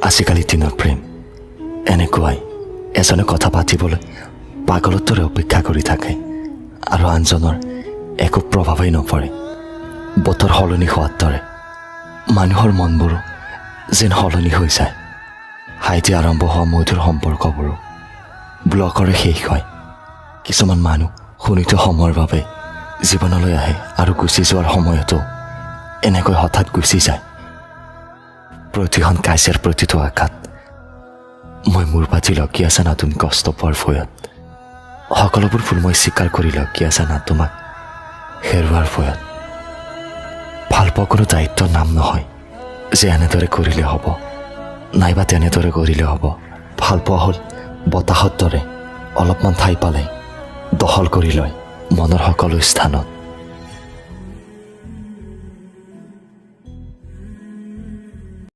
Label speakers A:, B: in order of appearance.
A: আজিকালি দিনৰ প্ৰেম এনেকুৱাই, এজনে কথা পাতিবলৈ পাগলৰ দৰে অপেক্ষা কৰি থাকে আৰু আনজনৰ একো প্ৰভাৱেই নপৰে। বতৰ সলনি হোৱাৰ দৰে মানুহৰ মনবোৰো যেন সলনি হৈ যায়। হাইতে আৰম্ভ হোৱা মধুৰ সম্পৰ্কবোৰো ব্লকৰে শেষ হয়। কিছুমান মানুহ শোণিত সময়ৰ বাবে জীৱনলৈ আহে আৰু গুচি যোৱাৰ সময়তো এনেকৈ হঠাৎ গুচি যায়। প্ৰতিখন কাজিয়াৰ প্ৰতিটো আঘাত মই মূৰ পাতি লগীয়া জানা তুমি কষ্ট পোৱাৰ ভয়ত। সকলোবোৰ ভুল মই স্বীকাৰ কৰি লগীয়া জানা তোমাক হেৰুৱাৰ ভয়ত। ভালপোৱা কোনো দায়িত্বৰ নাম নহয় যে এনেদৰে কৰিলে হ'ব নাইবা তেনেদৰে কৰিলে হ'ব। ভালপোৱা হ'ল বতাহৰ দৰে, অলপমান ঠাই পালে দখল কৰি লয় মনৰ সকলো স্থানত।